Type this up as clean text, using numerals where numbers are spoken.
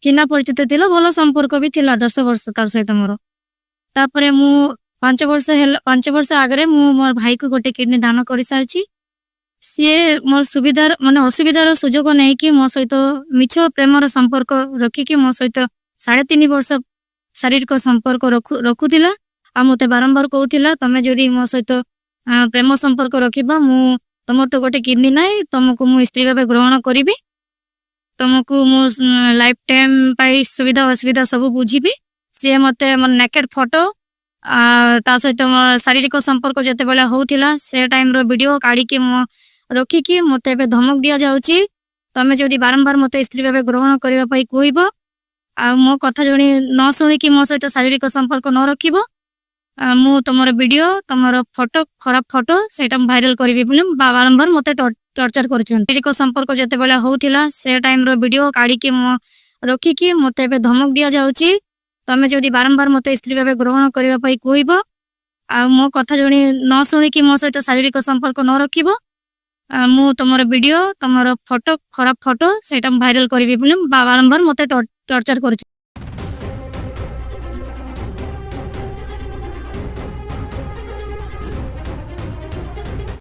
ଚିହ୍ନା ପରିଚିତ ଥିଲା, ଭଲ ସମ୍ପର୍କ ବି ଥିଲା 10 ବର୍ଷ ତାର ସହିତ ମୋର। ତାପରେ ମୁଁ 5 ବର୍ଷ ହେଲା, 5 ବର୍ଷ ଆଗରେ ମୁଁ ମୋର ଭାଇକୁ ଗୋଟେ କିଡନୀ ଦାନ କରିସାରିଛି। ସିଏ ମୋର ସୁବିଧାର, ମାନେ ଅସୁବିଧାର ସୁଯୋଗ ନେଇକି ମୋ ସହିତ ମିଛ ପ୍ରେମର ସମ୍ପର୍କ ରଖିକି ମୋ ସହିତ 3.5 ବର୍ଷ ଶାରୀରିକ ସମ୍ପର୍କ ରଖୁଥିଲା। ଆଉ ମତେ ବାରମ୍ବାର କହୁଥିଲା, ତମେ ଯଦି ମୋ ସହିତ ପ୍ରେମ ସମ୍ପର୍କ ରଖିବ, ମୁଁ ତମର ତ ଗୋଟେ କିଡନୀ ନାହିଁ, ତମକୁ ମୁଁ ସ୍ତ୍ରୀ ଭାବେ ଗ୍ରହଣ କରିବି, ତମକୁ ମୁଁ ଲାଇଫ ଟାଇମ ପାଇଁ ସୁବିଧା ଅସୁବିଧା ସବୁ ବୁଝିବି। ସିଏ ମତେ ମୋ ନେକେଡ ଫଟୋ, ତା ସହିତ ମୋ ଶାରୀରିକ ସମ୍ପର୍କ ଯେତେବେଳେ ହଉଥିଲା, ସେ ଟାଇମର ଭିଡିଓ କାଢିକି ମୁଁ ରଖିକି ମତେ ଏବେ ଧମକ ଦିଆଯାଉଛି, ତମେ ଯଦି ବାରମ୍ବାର ମତେ ସ୍ତ୍ରୀ ଭାବେ ଗ୍ରହଣ କରିବା ପାଇଁ କହିବ ଆଉ ମୋ କଥା ଯଦି ନ ଶୁଣିକି ମୋ ସହିତ ଶାରୀରିକ ସମ୍ପର୍କ ନ ରଖିବ, ମୁଁ ତମର ଭିଡିଓ, ତମର ଫଟୋ, ଖରାପ ଫଟୋ, ସେଇଟା ମୁଁ ଭାଇରାଲ କରିବି ବୋଲି ବାରମ୍ବାର ମତେ ଟର୍ଚର କରୁଛନ୍ତି। ଶାରୀରିକ ସମ୍ପର୍କ ଯେତେବେଳେ ହଉଥିଲା, ସେ ଟାଇମର ଭିଡିଓ କାଢିକି ମୁଁ ରଖିକି ମତେ ଏବେ ଧମକ ଦିଆଯାଉଛି, ତମେ ଯଦି ବାରମ୍ବାର ମତେ ସ୍ତ୍ରୀ ଭାବେ ଗ୍ରହଣ କରିବା ପାଇଁ କହିବ ଆଉ ମୋ କଥା ଯଦି ନ ଶୁଣିକି ମୋ ସହିତ ଶାରୀରିକ ସମ୍ପର୍କ ନ ରଖିବ, ମୁଁ ତମର ଭିଡିଓ, ତମର ଫଟୋ, ଖରାପ ଫଟୋ, ସେଇଟା ମୁଁ ଭାଇରାଲ କରିବି ବୋଲି ବାରମ୍ବାର ମତେ ଟର୍ଚର କରୁଛନ୍ତି।